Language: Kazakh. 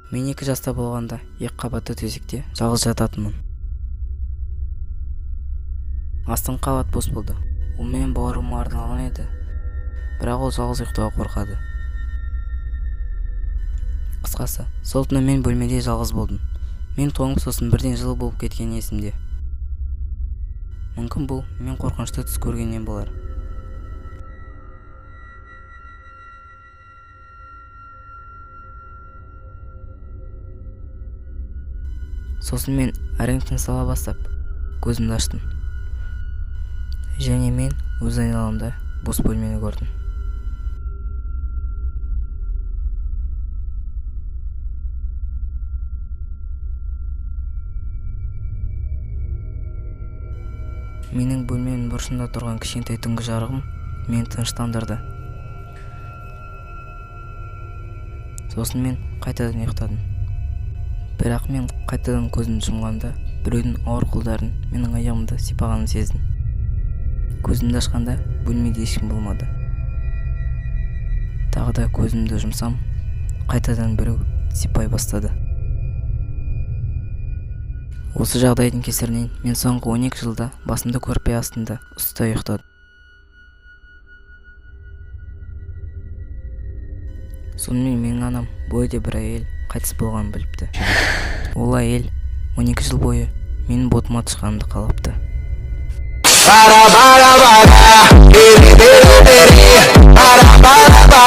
Мен 2 жаста болғанда екі қабатты төсекте жалғыз жататынмын. Астыңғы қабат бос болды. Ол менің бауырыма арналған еді. Бірақ ол жалғыз ұйықтауға қорқады. Қысқасы, сол түні мен бөлмеде жалғыз болдым. Мен тоңып, сосын бірден жылы болып кеткені есімде. Мүмкін, бұл мен қорқынышты түс көргеннен болар. Сосын мен әрең тыныс ала бастап, көзімді аштым. Және мен өз айналамда бос бөлмені көрдім. Менің бөлмемнің бұрышында тұрған кішкентай түнгі жарығым мені тыныштандырды. Сосын мен қайтадан ұйықтадым. Бірақ мен қайтадан көзімді жұмғанда, біреудің ауыр қолдарын менің аяғымды сипағанын сездім. Көзімді ашқанда бөлмеде ешкім болмады. Тағы да көзімді жұмсам, қайтадан біреу сипай бастады. Осы жағдайдың кесірінен мен соңғы 12 жылда басымды көрпе астында ұстай ұйықтадым. Сонымен менің анам бұл үйде бір әйел қайтыс болғанын біліпті. Ол әйел 12 жыл бойы менің ботыма тышқанымды қалапты. Bara bara bara, bere bere bere, bara bara bara.